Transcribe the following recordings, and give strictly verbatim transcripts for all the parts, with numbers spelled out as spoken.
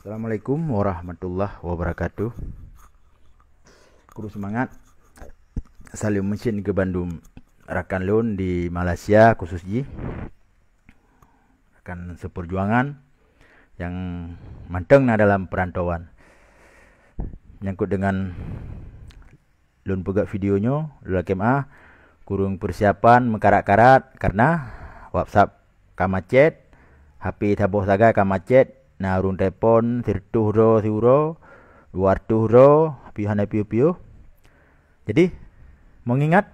Assalamualaikum warahmatullahi wabarakatuh. Kru seumangat. Saleuem meucin keu bandum rakan lôn di Malaysia, khusus jih rakan seperjuangan nyang mantong na dalam perantauan. Nyangkut dengan lôn peugöt video nyoe, lôn lakèe meu'ah, kureueng persiapan meukarat-karat karena WhatsApp ka macet, H P saboh sagai ka macet, na ureueng telepon sireutôh droe siuroe, dua reutôh droe, piôh hana piôh-piôh. Jadi, meungingat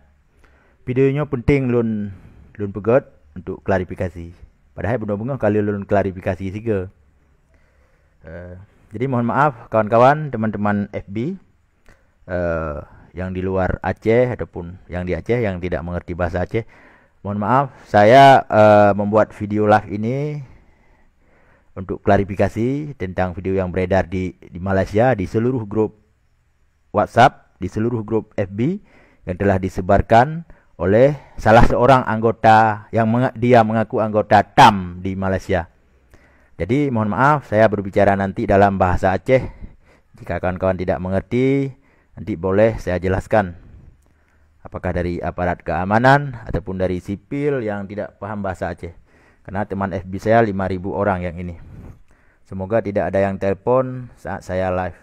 video nyoe penting lôn, lôn peugöt untuk klarifikasi. Padahai beungoh-beungoh ka lheueh lôn klarifikasi sigoe. Eh, jadi mohon maaf kawan-kawan, teman-teman F B, eh, yang di luar Aceh ataupun yang di Aceh yang tidak mengerti bahasa Aceh. Mohon maaf, saya, eh, membuat video live ini untuk klarifikasi tentang video yang beredar di, di Malaysia, di seluruh grup WhatsApp, di seluruh grup F B yang telah disebarkan oleh salah seorang anggota yang menga-, dia mengaku anggota tam di Malaysia. Jadi, mohon maaf, saya berbicara nanti dalam bahasa Aceh. Jika kawan-kawan tidak mengerti, nanti boleh saya jelaskan. Apakah dari aparat keamanan ataupun dari sipil yang tidak paham bahasa Aceh. Karena teman F B saya lima ribu orang yang ini. Semoga tidak ada yang telepon saat saya live.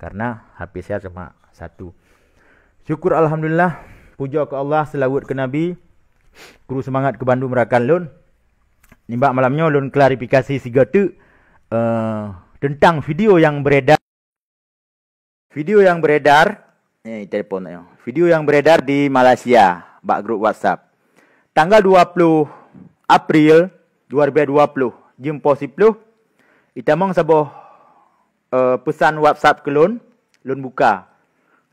Karena H P saya cuma satu. Syukur alhamdulillah, puja keu Allah, seulaweuet keu Nabi, kru seumangat keu bandum rakan lôn. Nibak malam nyoe lôn klarifikasi sigoe teuk, eh, teuntang video nyang beredar. Video nyang beredar, eh, telepon tanyong. Video nyang beredar di Malaysia bak grup WhatsApp. Tanggal dua puluh April dua ribu dua puluh, jeuem poh siploh, itamong saboh, eh, peusan WhatsApp keu lôn, lôn buka.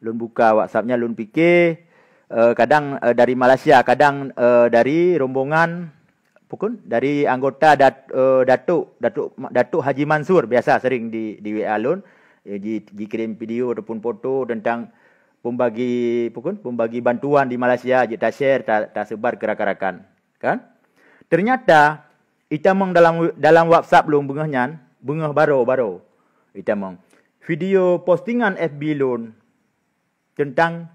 Lôn buka WhatsApp nyan, lôn pike, eh, kadang, eh, dari Malaysia, kadang, eh, dari rombongan, pukon, dari anggota Dat-, eh, Datuk, Datuk, Datuk Haji Mansur, biasa sering di, di W A lôn, eh, ji-, jikirém video ataupun foto tentang pembagi, pukon, pembagi bantuan di Malaysia, jeuet ta-share, ta-, tasebar keu rakan-rakan. Kan? Ternyata, itamong dalam, dalam WhatsApp lôn beungoh nyan, beungoh baroe-baroe. Itamong. Video postingan F B lôn tentang,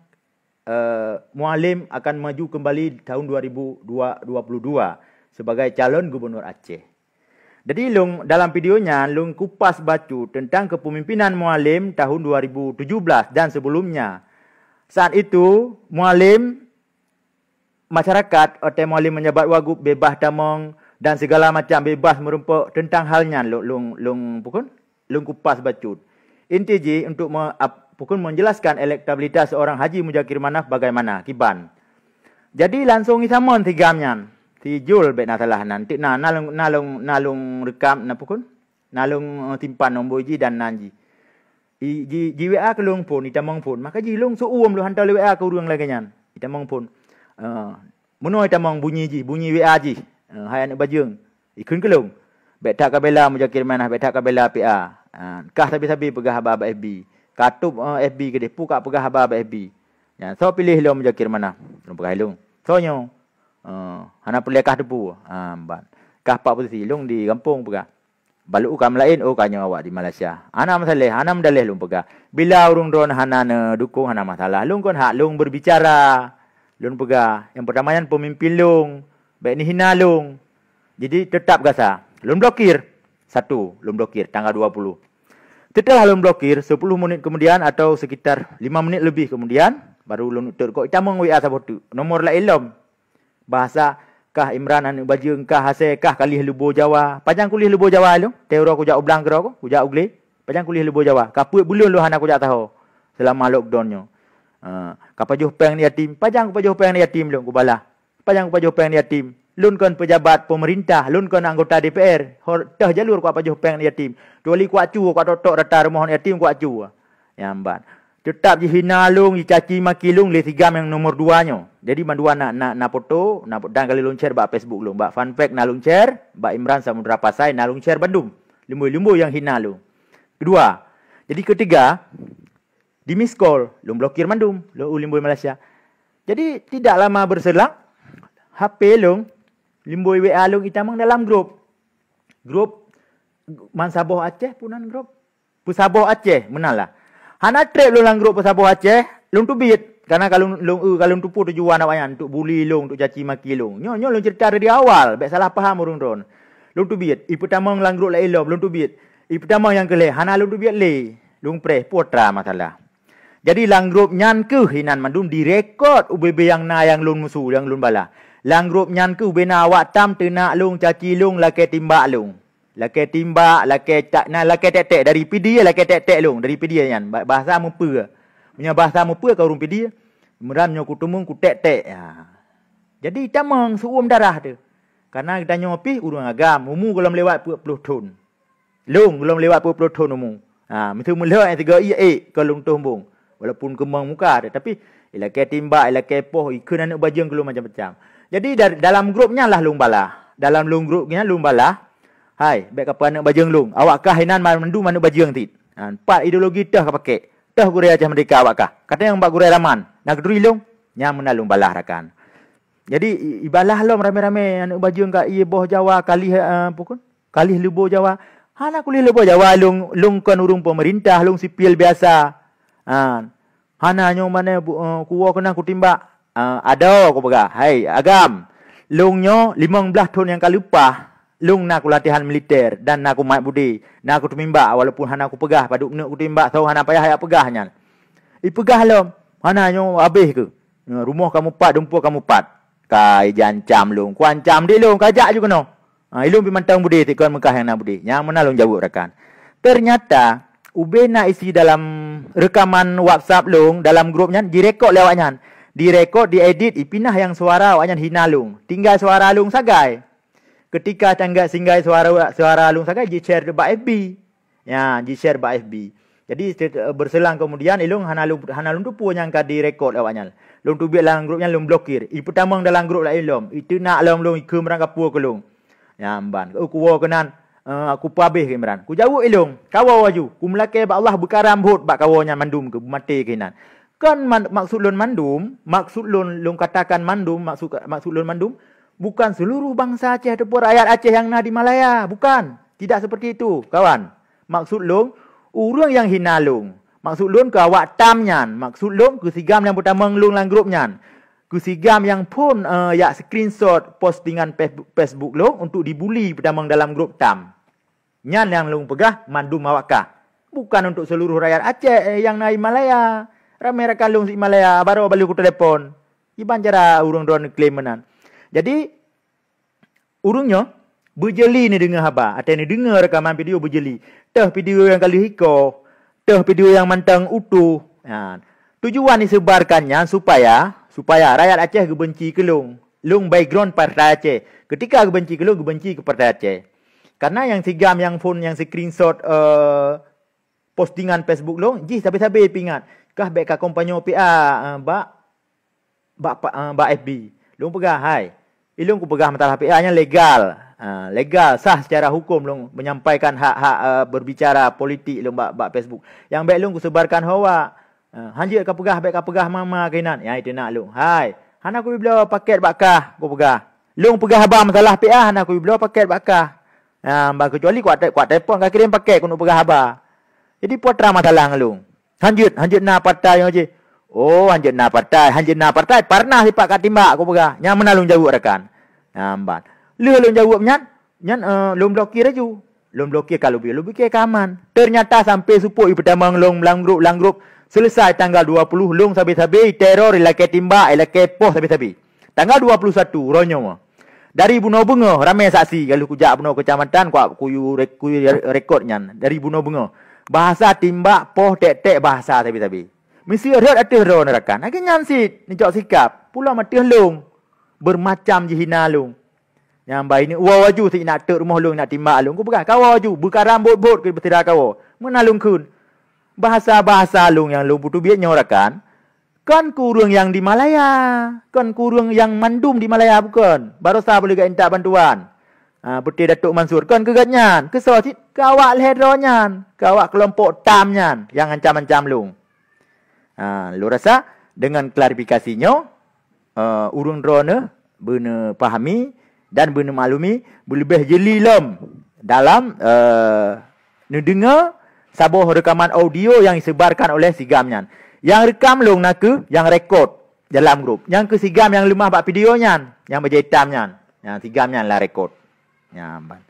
eh, Mualem akan maju kembali tahun dua ribu dua puluh dua sebagai calon gubernur Aceh. Jadi, lôn, dalam video nyan, lôn kupas bacut tentang kepemimpinan Mualem tahun dua ribu tujuh belas dan sebelumnya. Saat itu, Mualem masyarakat, watèe Mualem menjabat wagub, bebas tamong dan segala macam, bebas meurumpok, tentang hal nyan lôn, lôn, lôn, pukon, lôn kupas bacut. Inti jih untuk me-, ap-, pukon, menjelaskan elektabilitas seorang Haji Muzakir Manaf bagaimana, kiban. Jadi langsung isamon si GAM nyan, si Jul bèk na salah nan. Teuk na, na lôn, na lôn, na lôn rekam, na pukon, na lôn, eh, simpan nombor jih dan nan jih. I, ji, ji W A keu lôn phon, itamong phon. Maka jih lôn seuuem lôn hantom lé W A keu ureueng lagèe nyan. Itamong phon. Eh, meunoe itamong bunyi jih, bunyi W A jih. Eh, hai aneuk bajeueng. Ikheun keu lôn. Bèk that ka bela Muzakir Manaf, bèk that ka bela P A. Ah, kah sabe-sabe peugah haba bak F B. Ka tôp, eh, F B keudeh, peue ka peugah haba bak F B. Nyan, soe piléh lom Muzakir Manaf? Lôn peugah lôn. Soe nyoe? Eh, hana peureulèe kah teupeu. Ah, ban. Kah pat posisi lôn di gampông peugah. Bak lôn u ka meulaén, oh, ka nyoe awak di Malaysia. Hana masalah, hana meudaléh lôn peugah. Bila ureueng droeneuh hana neudukong, hana masalah. Lôn kon hak lôn berbicara. Lôn peugah, nyang peurtama nyan peumimpén lôn, bèk neuhina lôn. Jadi, teutap gasa. Lôn blokir. Satu, lôn blokir tanggal dua puluh. Setelah lôn blokir, sepuluh menit kemudian atau sekitar lima menit lebih kemudian, baru lôn teuk kok itamong W A saboh teuk. Nomor laén lom. Bahasa kah Imran aneuk bajeueng, kah hasé, kah ka lieh leubo Jawa. Pajan kulieh leubo Jawa lôn? Teuroe kujak u blang keudroe ku, kujak u glé. Pajan kulieh leubo Jawa? Ka peuet buleuen lôn hana kujak saho seulama lockdown nyoe. Ha, ka pajoh péng aneuk yatim. Pajan kupajoh péng aneuk yatim lôn, kubalah. Pajan kupajoh péng aneuk yatim? Lôn kon pejabat pemerintah, lôn kon anggota D P R. Hor-, teuh jalur kupajoh péng aneuk yatim. Kecuali kuacu, kutok-tok rata rumoh aneuk yatim kuacu. Nyan ban. Teutap jihina lôn, jicaci maki lôn lé si GAM nyang nomor dua nyoe. Jadi mandua na, na, na foto, na, dan ka lheueh lôn share bak Facebook lôn, bak fanpage na lôn share, bak Imran Samudra Pasai na lôn share bandum. Lumboi-lumboi nyang hina lôn. Kedua. Jadi ketiga, di-miss call, lôn blokir mandum, lôn u lumboi Malaysia. Jadi tidak lama berselang, H P lôn, lumboi W A lôn itamong dalam grup. Grup Man saboh Aceh pun nan grup. Peusaboh Aceh, meunan lah. Hana treb lôn lam grup Peusaboh Aceh, lôn teubiet. Karena ka lôn, lôn, eh, ka lôn tupeu tujuan awaknyan, untuk buli lôn, untuk caci maki lôn. Nyoe, nyoe lôn cerita dari awal, bèk salah paham ureueng droen. Lôn teubiet, ipeutamong lam grup laén lom, lôn teubiet. Ipeutamong nyang keu lhèe, hana lôn teubiet lé. Lôn preh, peue atra masalah. Jadi lam grup nyan keuh inan mandum direkod ubé-bé nyang na nyang lôn musu, nyang lôn balaih. Lam grup nyan keuh ubé na awak tam teunak lôn, caci lôn, lakèe timbak lôn. Lakèe timbak, lakèe tak, na lakèe tek-tek dari Pidie, lakèe tek-tek lôn dari Pidie nyan. Ba-, bahasa Meupeue. Meunyoe bahasa Meupeue ka ureueng Pidie, meuram nyoe kuteumeung kutek-tek. Ha. Jadi tamong seuuem darah teuh. Karena geutanyoe pih ureueng agam, umu gohlom lewat peuet ploh thon. Lôn gohlom lewat peuet ploh thon umu. Ha, miseue meulhok nyang sigoe ié ék kon lôn toh embong. Walaupun keumong muka, tapi ilakèe timbak, ilakèe poh, ikheun aneuk bajeueng keu lôn macam-macam. Jadi, dar-, dalam grup nyan lah lôn balaih. Dalam lôn grup nyan lôn balaih, "Hai, bèk kapeue aneuk bajeueng lôn. Awak kah inan mandum aneuk bajeueng cit. Ha, pat ideologi teuh kapakèk. Teuh gurèe Aceh Merdeka awak kah. Katanyong bak gurèe Raman. Na geuturi lôn?" Nyan meunan lôn balaih rakan. Jadi, i-, ibalaih lom ramé-ramé aneuk bajeueng ka ié boh Jawa, kalih, eh, pukon? Kalih leubo Jawa. Hana kulih leubo Jawa, lôn, lôn kon ureueng pemerintah, lôn sipil biasa. Ha. Hana nyoe manèh bu-, eh, kuwoe keunan kutimbak. Ah, adoe kupeugah, "Hai, agam, lôn nyoe limong blaih thon nyang ka leupah, lôn na kulatihan militer dan na kumat budé, na kuteumimbak walaupun hana kupeugah padub neuk kutimbak soe hana payah jak peugah nyan." Ipeugah lom, "Hana nyoe habéh keuh. Rumoh kamoe pat, dumpeue kamoe pat." Ka ijancam lôn, kuancam di lôn, kajak ju keunoe. Ha, ilôn pih mantong budé, sikon meukah nyang na budé. Nyang meunan lôn jaweueb rakan. Ternyata, ubé na isi dalam rekaman WhatsApp lôn, dalam grup nyan, direkod lé awaknyan. Direkod, diedit, ipinah nyang suara awaknyan hina lôn. Tinggai suara lôn sagai. Ketika tanggai singgai suara, suara lôn sagai, ji-share bak F B. Ya, ji-share bak F B. Jadi, set-, berselang kemudian, ilôn hana lôn, hana lôn tupeu nyang ka direkod awaknyan. Lôn teubiet lam grup nyan, lôn blokir. Ipeutamong dalam grup laén lom. Iteunak lom lôn, ikheun meuran kapeue keu lôn. Nyan ban. Ku woe keunan, eh, kupeuhabéh keu Imran. Kujaweueb ilôn, kawoe laju. Kumeulakèe bak Allah beukaram bhot bak kawoe nyan mandum keu beumaté keunan. Kon man-, maksud lôn mandum, maksud lôn, lôn katakan mandum, maksud, maksud lôn mandum, bukan seluruh bangsa Aceh ataupun rakyat Aceh nyang na di Malaya. Bukan. Tidak seperti itu, kawan. Maksud lôn, ureueng nyang hina lôn. Maksud lôn keu awak tam nyan. Maksud lôn keu sigam nyang peutamong lôn lam grup nyan. Keu sigam nyang phon, eh, jak screenshot postingan Fes-, Facebook lôn untuk dibuli peutamong dalam grup tam. Nyan nyang lôn peugah mandum awak kah. Bukan untuk seluruh rakyat Aceh, eh, nyang na di Malaya. Ramé rakan lôn si Malaya, baroe balu kutelepon. Iban cara ureueng droen klaim meunan. Jadi, ureueng nyoe beujeuli neudeungoe haba, até neudeungoe rekaman video beujeuli. Teuh video nyang ka lheueh iko, teuh video nyang mantong utoh. Ha. Tujuan diseubarkan nyan supaya, supaya rakyat Aceh geubenci keu lôn. Lôn background Partai Aceh. Ketika geubenci keu lôn, geubenci keu Partai Aceh. Karena nyang sigam nyang phon nyang screenshot, eh, postingan Facebook lôn, jih sabe-sabe peuingat. Kah bèk ka kompanyo P A, eh, bak, bak pa-, eh, bak F B. Lôn peugah, "Hai, ilôn kupeugah masalah P A nyan legal. Ah, legal, sah secara hukum lôn menyampaikan hak-hak, eh, berbicara politik lôn bak, bak Facebook. Nyang bèk lôn kusebarkan ho awak. Ah, hanjeuet kapeugah, bèk kapeugah ma-ma keunan." Nyang iteunak lôn, "Hai, hana kubloe pakét bak kah," kupeugah. "Lôn peugah haba masalah P A, hana kubloe pakét bak kah. Ah, bah keucuali kuat te-, kuat telepon kakirém pakét keuneuk peugah haba." Jadi, peue atra masalah ngon lôn? Hanjeuet, hanjeuet na partai nyoe jih. Oh, hanjeuet na partai, hanjeuet na partai, parnah sipat katimbak kupeugah. Nyang meunan lôn jaweueb rakan. Nyan ban. Lheueh lôn jaweueb nyan, nyan, eh, lôn blokir laju. Lôn blokir ka lubie, lubie ka aman. Ternyata sampai supok ipeutamong lôn lam grup, lam grup. Selesai tanggal dua puluh, lôn sabe-sabe iteror, ilakèe timbak, ilakèe poh sabe-sabe. Tanggal dua puluh satu, uroe nyoe. Dari bunoe beungoh, ramé saksi, ka lheueh kujak bunoe keucamatan, kuat kuyue re-, kuyue rekod nyan. Dari bunoe beungoh. Bahasa timbak, poh, tek-tek, bahasa sabe-sabe. Miseue rhot ateueh droe rakan. Lagèe nyan cit, neucok sikap. Pulang ateueh lôn. Bermacam jihina lôn. Nyang ba ineuk woe laju cit, ineuk teuk rumoh lôn, ineuk timbak lôn. Kupeugah, "Kawoe laju, beukaram bot-bot keu peutira kawoe." Meunan lôn kheun. Bahasa-bahasa lôn nyang lôn peuteubiet nyoe rakan, kon keu ureueng nyang di Malaya, kon keu ureueng nyang mandum di Malaya, bukon. Baroesa boleh geuintat bantuan. Ah, Peuté Datuk Mansur, kon keu gobnyan, keu soe cit, keu awak lhèe droe nyan, keu awak keulompok tam nyan nyang ancam-ancam lôn. Ah, lôn rasa dengan klarifikasi nyoe, eh, ureueng droeneuh beuneupahami dan beuneumaklumi, beuleubeh jeuli lom. dalam, eh, neudeungoe saboh reukaman audio nyang disebarkan oleh si GAM nyan. Nyang reukam lôn na kheueh nyang rekod dalam grup. Nyang keu si GAM nyang leumah bak video nyan, nyang bajèe itam nyan. Nyang si GAM nyan lah rekod. Nyan ban.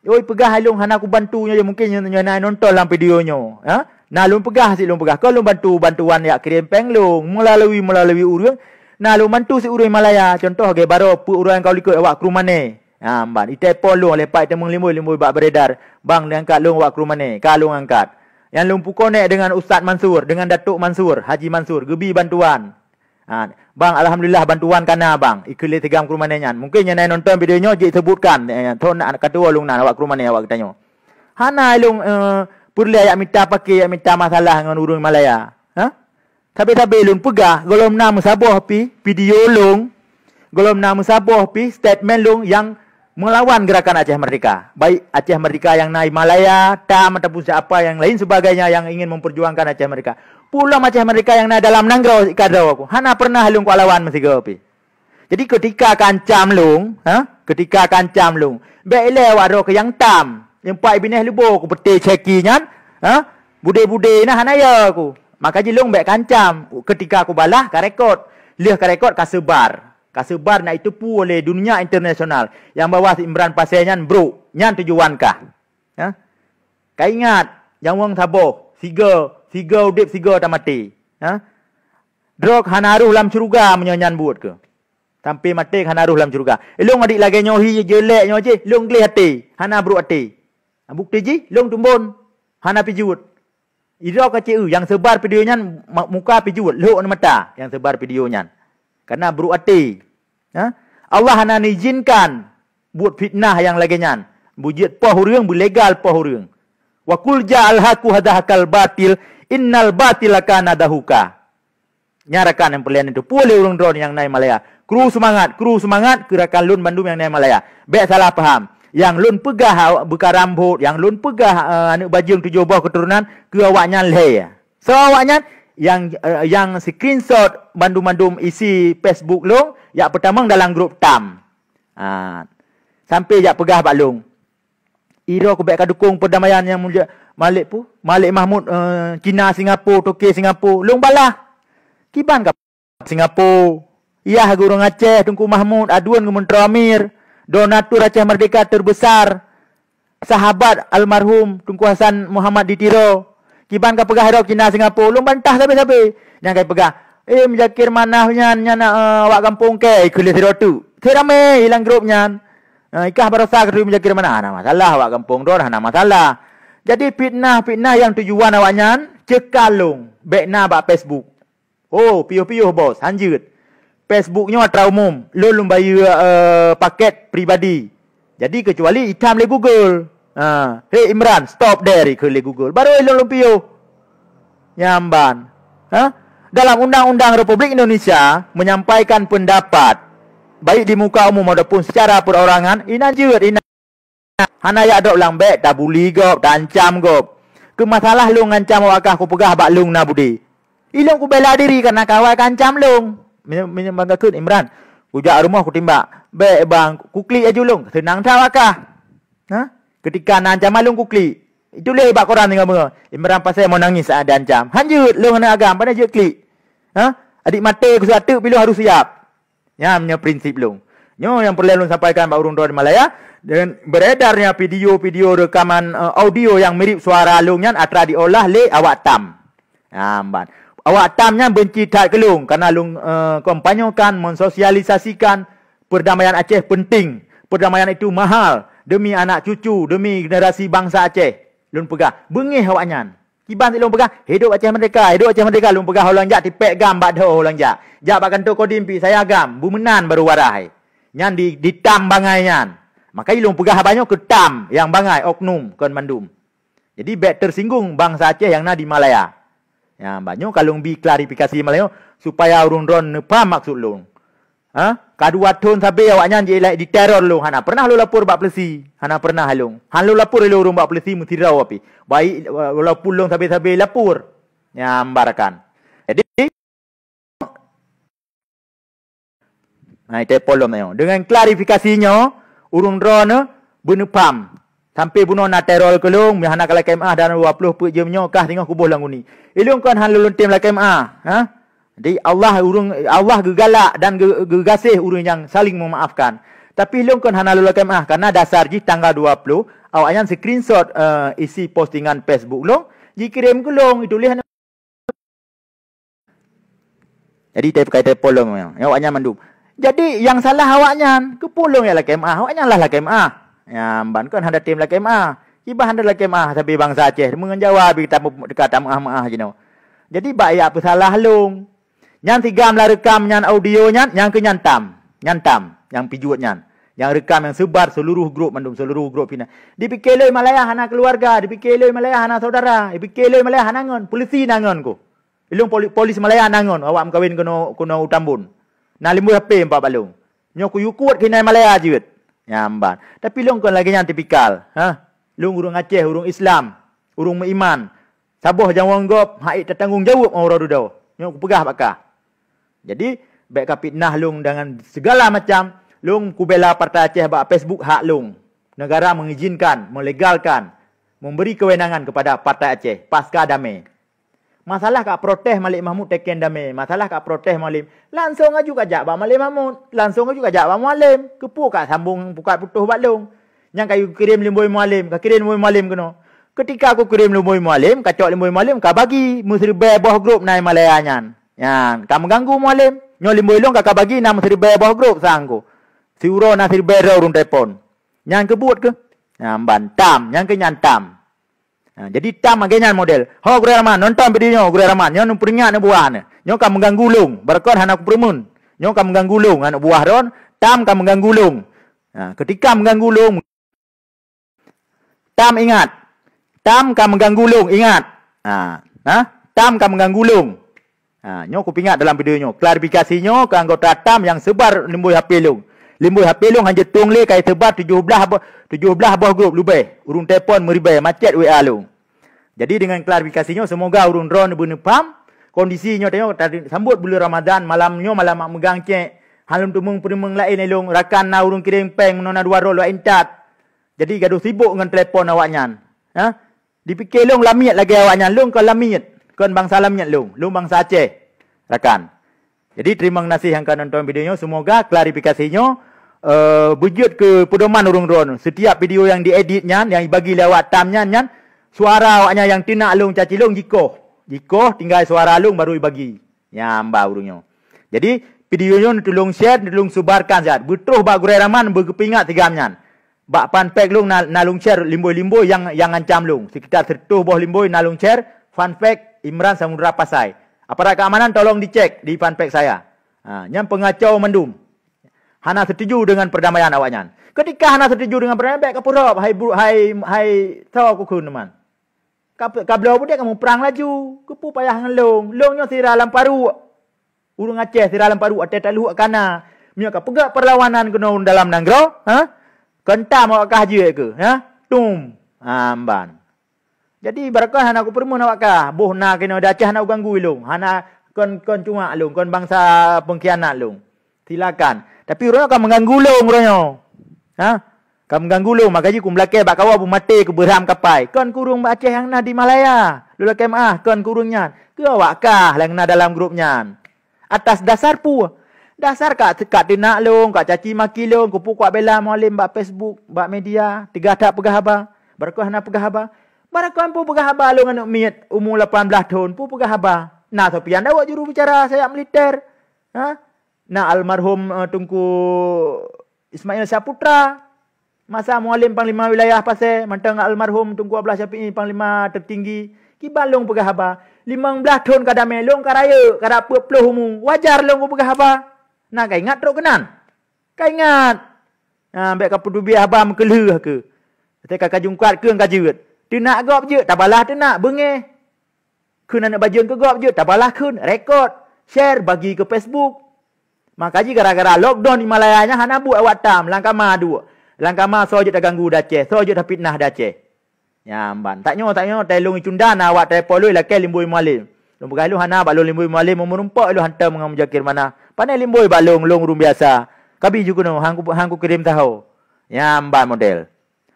Oi, peugah hai lôn hana kubantu nyoe, mungkin nyoe, nyoe na nonton lam video nyoe, ha? Na lôn peugah sit lôn peugah, kon lôn bantu bantuan jak kirém péng lôn meulalu, meulalu ureueng. Na lôn bantu sit ureueng Malaya, contoh lagèe baroe peue ureueng ka likot awak krueng Mane. Ha, ban, itelepon lôn, leupah iteumeulimbôi-limbôi bak beredar, bang, neuangkat lôn awak krueng Mane, ka lôn angkat. Nyang lôn peukonek deungon Ustaz Mansur, deungon Datuk Mansur, Haji Mansur, geubi bantuan. Ha, bang, alhamdulillah bantuan ka na, bang. Ikeu lé si GAM krueng Mane nyan. Mungkin nyang na nonton video nyoe jisebutkan, eh, thon na ka tuwoe lôn nan awak krueng Mane awak geutanyoe. Hana lôn, eh, peureulèe jak mita paké, jak mita masalah ngon ureueng Malaya. Ha? Sabe-sabe lôn peugah, gohlom na meusaboh pih video lôn, gohlom na meusaboh pih statement lôn nyang meulawan gerakan Aceh Merdeka. Baik Aceh Merdeka nyang na di Malaya, tam ataupun siapa nyang lain sebagainya nyang ingin memperjuangkan Aceh Merdeka. Peue lom Aceh Merdeka nyang na dalam nanggroe sikadoe ku. Hana pernah lôn kulawan meusigoe pih. Jadi keutika ka ancam lôn, ha? Keutika ka ancam lôn, bèk ilèe awak droe keu nyang tam. Nyang pat binéh leubo ku peuté cèki nyan, ha? Budé-budé na hana yo ku. Maka jih lôn bèk ka ancam. Keutika ku balah ka rekod. Lheueh ka rekod ka seubar. Ka seubar na iteupeue lé dunia internasional nyang bahwa si Imran Pasè nyan brôk, nyan tujuan kah. Ha? Ka ingat, nyawöng saboh, sigoe, sigoe udép sigoe tamaté. Ha? Droe hana rôh lam syeuruga meunyoe nyan buet keuh. Sampoe maté hana rôh lam syeuruga. Ilôn adik lagèe nyoe hi jeulek nyoe jih, lôn gleh até, hana brôk até. Bukeuti jih, lôn tumbon, hana pijuet. Idroe ka ceu nyang seubar video nyan ma-, muka pijuet lhok mata nyang seubar video nyan. Karena brôk até. Ha? Allah hana neuizinkan buet fitnah nyang lagèe nyan. Beujeuet poh ureueng, beulegal poh ureueng. Wa qul ja'al haqu wa zahaqal batil, innal batila kana zahuqa. Nyan rakan nyang peureulèe neuteupeue lé ureueng droe nyang na i Malaya. Kru seumangat, kru seumangat keu rakan lôn bandum nyang na i Malaya. Bèk salah paham. Nyang lôn peugah beukarambot, nyang lôn peugah, eh, aneuk bajeueng tujoh boh keuturonan keu awaknyan lhèe. Soe awaknyan? Nyang, eh, nyang screenshot bandum-bandum isi Facebook lôn, jak peutamong dalam grup tam. Ha. Sampoe jak peugah bak lôn. Idroe ku bèk ka dukong peurdamaian nyang mulia Malik pu, Malik Mahmud, eh, Cina Singapura, Tokyo Singapura. Lôn balah. Kiban ka Singapura. Yah gurèe Aceh Teungku Mahmud, aduen geumeuntroe Amir, donatur Aceh Merdeka terbesar, sahabat almarhum Teungku Hasan Muhammad di Tiro. Kiban ka peugah droe Cina Singapura, lôn bantah sabe-sabe. Nyang ka peugah, "Eh, Muzakir Manaf nyan, nyan, eh, awak gampông kèe," ikheun lé sidroe teuk. Ramè ilang grup nyan. Eh, ikah barosa keu Muzakir Manaf, hana masalah, awak gampông droe hana masalah. Jadi fitnah-fitnah nyang tujuan awaknyan cekal lôn, bèk na bak Facebook. Oh, piôh-piôh bos, hanjeuet. Facebook nyoe atra umum, lôn lôn bayeue, eh, paket pribadi. Jadi keucuali itam lé Google. Ha, "Hei Imran, stop deh," ikheun lé Google. Baru lôn lôn piôh. Nyan ban. Ha? Dalam undang-undang Republik Indonesia menyampaikan pendapat baik di muka umum ataupun secara perorangan, inan jeuet, inan Hana jak dok lam bèk tabuli gob, taancam gob. Keu masalah lôn ngancam awak kah kupeugah bak lôn na budé. Ilôn kubela diri kareuna kawan ka ancam lôn. Meunyoe, meunyoe bang ka kheun Imran, kujak rumoh kutimbak. Bèk bang, kuklik laju lôn, seunang that awak kah. Nah, keutika na ancaman lôn kuklik. Ituléh bak koran singoh beungoh, Imran Pasè meunangis saat diancam. Hanjeuet lôn hana agam, pane jeuet klik. Ha? Adik maté keu seuateuk pi lôn harôh siap. Nyan meunyoe prinsip lôn. Nyoe nyang peureulèe lôn sampaikan bak ureueng droe di Malaya, dan beredarnya video-video rekaman, eh, audio nyang mirip suara lôn nyan atra diolah lé awak tam. Nyan ban. Awak tam nyan benci that keu lôn karena lôn, eh, kampanyekan, mensosialisasikan perdamaian Aceh penting. Perdamaian itu mahal demi anak cucu, demi generasi bangsa Aceh. Lôn peugah, beungéh awak nyan. Kiban sit lôn peugah, "Hidup Aceh Merdeka, hidup Aceh Merdeka," lôn peugah ho lôn jak tipèk gam bak dhoe ho lôn jak. Jak bak kantô Kodim pi, saya gam, beumeunan baru warai. Nyan di, ditam bangai nyan. Maka ilôn peugah haba nyoe keu tam nyang bangai oknum kon mandum. Jadi bèk tersinggung bangsa Aceh nyang na di Malaya. Nyan, bak nyoe ka lôn bi klarifikasi malam nyoe supaya ureueng droe neupaham maksud lôn. Ha? Ka dua thon sabe awaknyan jilai diteror lôn, hana pernah lôn lapor bak polisi. Hana pernah lôn. Han lôn lapor lé ureueng bak polisi meusidroe pih. Baik, walaupun lôn sabe-sabe lapor. Nyan ban rakan. Jadi, nah, itu polom nyoe. Dengan klarifikasi nyoe, ureueng droeneuh Beuneupham. Sampai bunoe na teror keu lôn, meuhana ka lakée meu'ah dan dua ploh peuet jeuem nyoe kah singoh kuboh lam guni. Ilôn kon han lôn tem lakée meu'ah, ha? Jadi Allah ureuëng, Allah geugalak dan geu-, geugaséh ureuëng nyang saling meumaafkan. Tapi lôn kon hana lôn lakée meu'ah, karena dasar jih tanggal dua ploh, awaknyan screenshot, eh, isi postingan Facebook lôn, jikirém keu lôn, ituléh Jadi, tai-, pakai telepon lom, ya, awaknyan mandum. Jadi, nyang salah awaknyan, keupeue lôn nyang lakée meu'ah, awaknyan lah lakée meu'ah. Nyang ban kon hana tem lakée meu'ah. Kiban hana lakée meu'ah, sabe bansa Aceh, deungon Jawa bri ka tameu'ah-meu'ah jinoe. Jadi, bak jak peusalah lôn. Nyan sigam lam reukam nyan audio nyan, nyang keu nyan tam. Nyan tam, nyang pijuet nyan. Nyang reukam nyang seubar seuluruh grup mandum, seuluruh grup fitnah. Dipike lé Malaya hana keuluwarga, dipike lé Malaya hana saudara, dipike lé Malaya hana ngon, polisi na ngon ku. Ilôn poli-, polis Malaya na ngon, awak meukawen keunoe, keunoe u Tambon. Na limbai H P empat balong. Nyoe kuyue kuet keuhai Malaya jeuet. Nyang ban. Tapi lôn kon lagée nyan tipikal, ha? Lôn ureuëng Aceh, ureuëng Islam, ureuëng meuiman. Saboh nyawöng gob, hak ék tatanggong jaweueb ngon uroe dudoe. Nyoe kupeugah bak kah. Jadi, bék ka fitnah lôn dengan segala macam, lôn kubela Partai Aceh bak Facebook hak lôn. Negara mengizinkan, melegalkan, memberi kewenangan kepada Partai Aceh pasca damai. Masalah ka protes Malik Mahmud teken damai, masalah ka protes Mualem, langsong aju kajak bak Malik Mahmud, langsong aju kajak bak Mualem. Keupeue ka sambong buka putôh bak lôn? Nyang ka kukirém limbai Mualem, kakirém limbai Mualem keunoe. Keutika kukirém limbai Mualem, kacok limbai Mualem, kabagi, meusiribée boh grup na Malaya nyan. Nyan, ka meuganggu Mualem. Nyoe limbai lôn ka kabagi na meusiribée boh grup sang ku. Siuroe na siribée droe ureuëng telepon. Nyan keubuet keuh? Nyan ban tam, nyan keuh nyan tam. Ha, jadi tam lagée nyan model. Ho Gurée Raman, nonton video nyoe Gurée Raman. Nyoe neupeuringat neubuah nyoe. Nyoe ka meuganggu lôn, beureukat hana kupeureumeun. Nyoe ka meuganggu lôn, aneuk buah droen, tam ka meuganggu lôn. Ha, keutika meuganggu lôn, tam ingat. Tam ka meuganggu lôn, ingat. Ha, ha? Tam ka meuganggu lôn. Ha, nyoe kupeuingat dalam video nyoe. Klarifikasi nyoe keu anggota tam nyang seubar limbai H P lôn. Limbai H P lôn hana jitong lé ka seubar tujoh blaih boh, tujoh blaih boh grup leubeh. Ureuëng telepon meuribée, macet W A lôn. Jadi dengan klarifikasi nyoe semoga ureuëng droe beuneupham kondisi nyoe tanyoe tasambot buleuen Ramadan, malam nyoe malam mak meugang cek. Hana lôn teumeung peureumeun laén ilôn, rakan na ureuëng kirém péng meunoe na dua droe lôn intat. Jadi gadoh sibok ngon telepon awaknyan. Ha? Dipike lôn lamiet lagée awaknyan, lôn kon lamiet, kon bansa lamiet lôn, lôn bansa Aceh. Rakan. Jadi teurimong gaséh nyang ka nonton video nyoe, semoga klarifikasi nyoe, eh, beujeuet keu peudoman ureuëng droen. Setiap video nyang diedit nyan, nyang dibagi lé awak tam nyan, nyan suara awaknyan nyang teunak lôn caci lôn jikoh. Jikoh tinggai suara lôn baru dibagi. Nyan ba ureuëng nyoe. Jadi video nyoe neutulông share, neutulông sebarkan siat. Beutroh bak Gurée Raman beugeupeuingat sigam nyan. Bak fanpage lôn na, na lôn share limbai-limbai nyang, nyang ancam lôn. Sekitar seratus boh limbai na lôn share fanpage Imran Samudra Pasai. Aparat keamanan tolong dicek di fanpage saya. Ha, nyan peungacau mandum. Hana setuju dengan perdamaian awaknyan. Ketika hana setuju dengan perdamaian, bék ka peurab, hai bru-, hai, hai tho kukheun teuma. Ka, ka bloe beudé ka muprang laju. Keupeue payah ngon lôn? Lôn nyoe sira lam paruek. Ureuëng Aceh sira lam paruek até taluek kana. Meunyoe ka peugah perlawanan keunoe dalam nanggroe, ha? Kon tam awak kah jeuet keu, ha? Tum. Ha, mban. Jadi, barokon hana kupeureumeun awak kah. Boh na keunoe di Aceh hana kuganggu lôn. Hana kon, kon cuak lôn, kon bansa pengkhianat lôn. Silakan. Tapi ureuëng nyoe ka meuganggu lôn ureuëng nyoe. Ha? Ka meuganggu lôn, maka jih kumeulakée bak kawa beumaté keu beurham kapai. Kon keu ureuëng Aceh nyang na di Malaya. Lôn lakée meu'ah, kon keu ureuëng nyan. Keu awak kah nyang na dalam grup nyan. Atas dasar peue? Dasar ka, ka teunak lôn, ka caci maki lôn, keupeue kuat bela Mualem bak Facebook, bak media, teuga that peugah haba. Barokon hana peugah haba. Barokon peue peugah haba lôn aneuk miet umu lapan blaih thon, peue peugah haba. Na Sofian Daud juru bicara sayap militer. Ha? Na almarhum, eh, Teungku Ismail Saputra, masa Mualem Panglima Wilayah Pasé, mantong almarhum Teungku Abdullah Syafi'i Panglima Tertinggi, kiban lôn peugah haba. Limong blaih thon ka damé lôn ka rayeuk, ka dapeuet ploh umu. Wajar lôn kupeugah haba. Na ka ingat trok keunan? Ka ingat. Na bék ka peuteubiet haba meukeulheueh keu. Teuka ka jungkat keu ka jeuet. Teunak gob jeuet, tabalah teunak, beungéh. Kheun aneuk bajeueng keu gob jeuet, tabalah kheun, rekod, share, bagi keu Facebook. Maka jih gara-gara lockdown di Malaya nyan hana buet awak tam, lam kama duek. Lam kama soe jeuet taganggu di Aceh, soe jeuet tafitnah di Aceh. Nyan ban. Tak nyoe, tak nyoe, tai lôn icunda na awak tai poloi lakée limbai Mualem. Lôn peugah lôn hana bak lôn limbai Mualem, meureumpok lôn hantom ngon Muzakir Manaf. Pané limbai bak lôn, lôn ureuëng biasa. Kabi ju keunoe, hang ku, hang kukirém saho. Nyan ban model.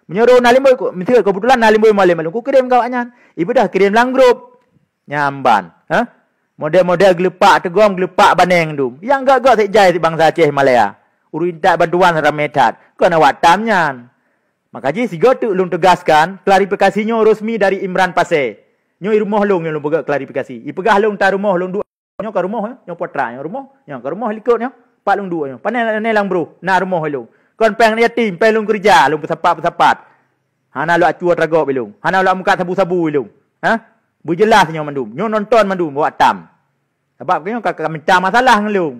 Meunyoe na limoi, ku, miseue keubeutulan na limoi mualem lôn, kukirém keu awaknyan. Ibeudôh kirém lam grup. Nyan ban, ha? Model-model geuleupak teugom, geuleupak baneng dum. Nyang gak-gak sép jai bangsa Aceh Malaya. Ureuëng intat bantuan ramé that. Kon awak tam nyan. Maka jih sigoe teuk lôn teugaskan, klarifikasi nyoe resmi dari Imran Pasé. Nyoe i rumoh lôn nyang lôn peugah klarifikasi. Ipeugah lôn ta rumoh lôn duek. Nyoe ka rumoh, nyoe, nyoe putra, nyoe rumoh, nyoe ka rumoh likot nyoe. Pat lôn duek nyoe. Pane, pane lam bruh, na rumoh lôn. Kon péng yatim, péng lôn keureuja, lôn peusapat-peusapat. Hana lôn acue tragok ilôn. Hana lôn mukat sabu-sabu ilôn. Ha? Beujeulaih nyoe mandum. Nyoe nonton mandum awak tam. Sabab nyoe ka, ka mita masalah ngon lôn.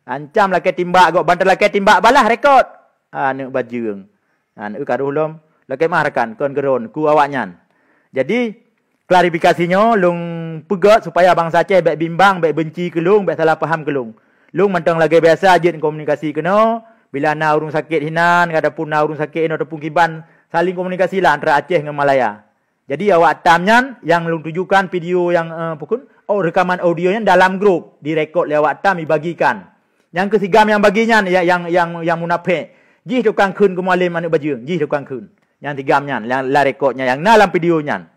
Ancam lakée timbak gob, ban talakée timbak balah rekod. Aneuëk bajeueng. Aneuëk ka roh lom, lakée meuah rakan, kon keuron, ku awaknyan. Jadi, klarifikasi nyoe lôn peugét supaya bansa Aceh bék bimbang, bék beunci keu lôn, bék salah paham keu lôn. Lôn mantong lagée biasa jeuet komunikasi keunoe, bila na ureuëng sakét hinan, ataupun na ureuëng sakét inoe ataupun kiban, saling komunikasi lah antara Aceh ngon Malaya. Jadi awak tam nyan nyang lôn tujukan video nyang, eh, pukon, oh, rekaman audio nyan dalam grup, direkod lé awak tam dibagikan. Nyang keu sigam nyang bagi nyan ya, nyang, nyang, nyang munafék. Jih tukang kheun keu mualem aneuëk bajeueng, jih tukang kheun. Nyang sigam nyan, la, la rekod nyan nyang na lam video nyan.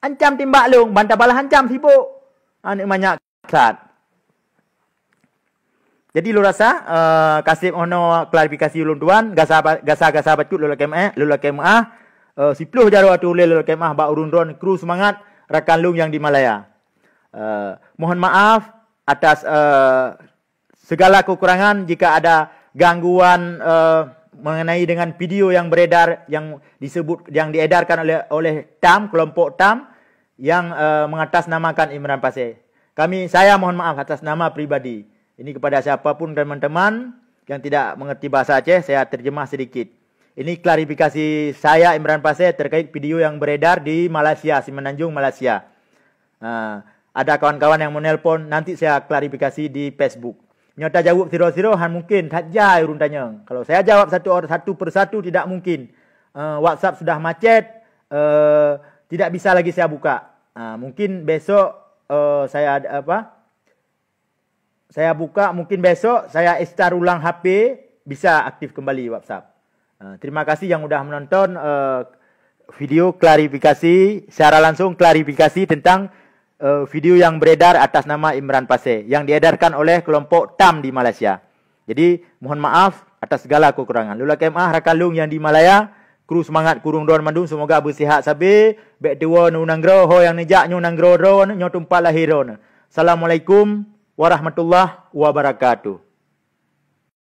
Ancam timbak lôn, ban tabalah ancam sibok. Aneuëk manyak sat. Jadi lôn rasa, eh, ka sép 'oh noe klarifikasi ulôn tuan, gasa ba-, gasa-gasa bacut lôn lakée meuáh, lôn lakée meuáh, eh, siploh jaroe ateueh ulée lôn lakée meuáh bak ureuëng droen kru seumangat rakan lôn nyang di Malaya. Eh, mohon maaf atas, eh, segala kekurangan jika ada gangguan, eh, mengenai dengan video yang beredar, yang disebut, yang diedarkan oleh, oleh tam, kelompok tam yang, eh, mengatasnamakan Imran Pasé. Kami, saya mohon maaf atas nama pribadi. Ini kepada siapapun teman-teman yang tidak mengerti bahasa Aceh, saya terjemah sedikit. Ini klarifikasi saya, Imran Pasé, terkait video yang beredar di Malaysia, Semenanjung Malaysia. Ah, ada kawan-kawan yang menelpon, nanti saya klarifikasi di Facebook. Nyoe tajaweueb sidroe-sidroe han mungkin, that jai ureuëng tanyong. Kalau saya jawab satu or-, satu persatu tidak mungkin. Eh, WhatsApp sudah macet, eh, tidak bisa lagi saya buka. Ah, mungkin besok, eh, saya ada apa? Saya buka, mungkin besok saya start ulang H P, bisa aktif kembali WhatsApp. Ah, terima kasih yang udah menonton, eh, video klarifikasi secara langsung, klarifikasi tentang, eh, video yang beredar atas nama Imran Pasé yang diedarkan oleh kelompok tam di Malaysia. Jadi, mohon maaf atas segala kekurangan. Lôn lakée meuáh rakan lôn nyang di Malaya, kru seumangat keu ureuëng droen mandum, semoga beusihat sabe, bék tuwoe nanggroe ho nyang neujak nyoe nanggroe droen, nyoe teumpat lahé droen. Assalamualaikum warahmatullahi wabarakatuh.